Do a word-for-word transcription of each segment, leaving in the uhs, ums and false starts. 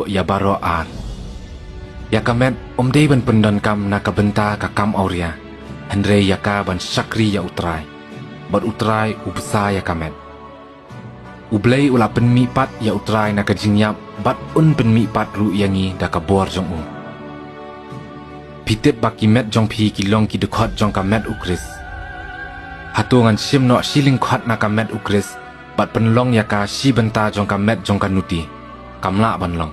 ïa baroh ar. Ïa ka met ym dei ban pyndonkam na ka bynta ka kam awria, hynrei ïa ka ban shakri ïa U Trai, bad U Trai u bsa ïa ka met. U Blei u la pynmihpat ïa U Trai na ka jingïap, bad un pynmihpat ruh ïa ngi da ka bor jong u. Phi tip ba ki met jong phi ki long ki dkhot jong ka met U Khrist. Hato ngan shim noh shi lyngkhot na ka met U Khrist, bad pynlong ïa ka shi bynta jong ka met jong ka nuti? Kam lah ban long.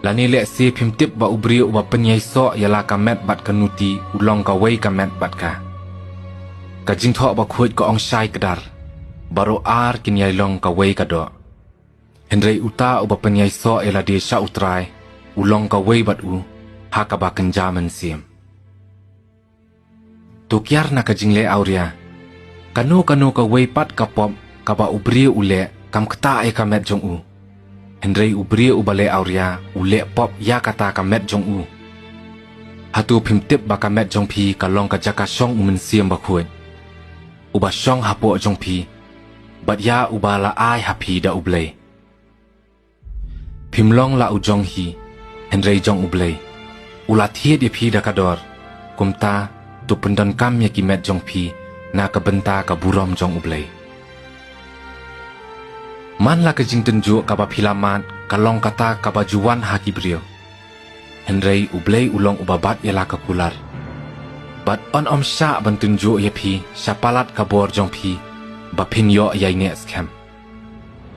Lane lehse phim tip ba u briew uba pynïasoh ïa la ka met bad ka nuti u long kawei ka met bad ka. Ka Jingthoh Bakhuid ka ong shai kdar, baroh ar kin ïai long kawei ka doh. Hynrei uta uba pynïasoh ïa lade sha U Trai, u long kawei bad u ha kaba kynja mynsiem. To kiar na ka jingleh awria. Kano kano kawei pat ka pop kaba u briew u leh kam ktah ïa ka met jong u. Hynrei u briew uba leh awria u leh pop ïa kata ka met jong u. Hato phim tip ba ka met jong phi ka long ka jaka shong U Mynsiem Bakhuid, uba shong hapoh jong phi, bad ïa uba la ai ha phi da U Blei? Phim long la u jong hi, hynrei jong U Blei. U la thied ïa phi da ka dor. Kumta, to pyndonkam ïa ki met jong phi na ka bynta ka burom jong U Blei. Man la ka jingtynjuh kaba phi la mad ka long kata kaba ju wan ha ki briew, hynrei U Blei u long uba bat ïa la ka kular. Bad un ym shah ban tynjuh ïa phi sha palat ka bor jong phi ba phin ïoh ïaineh skhem.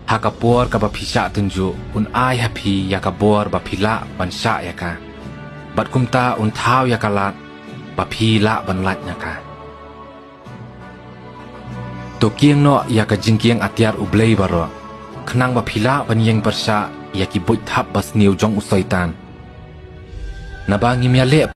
Ha ka por kaba phi shah tynjuh un ai ha phi ïa ka bor ba phi lah ban shah ïa ka, bad kumta un thaw ïa ka lad ba phi lah ban lait na ka. To kieng noh ïa ka jingkieng atiar U Blei baroh, khnang ba phi lah ban ïeng pyrshah ïa ki buit thap ba sniew jong u Soitan. Naba ngim ïaleh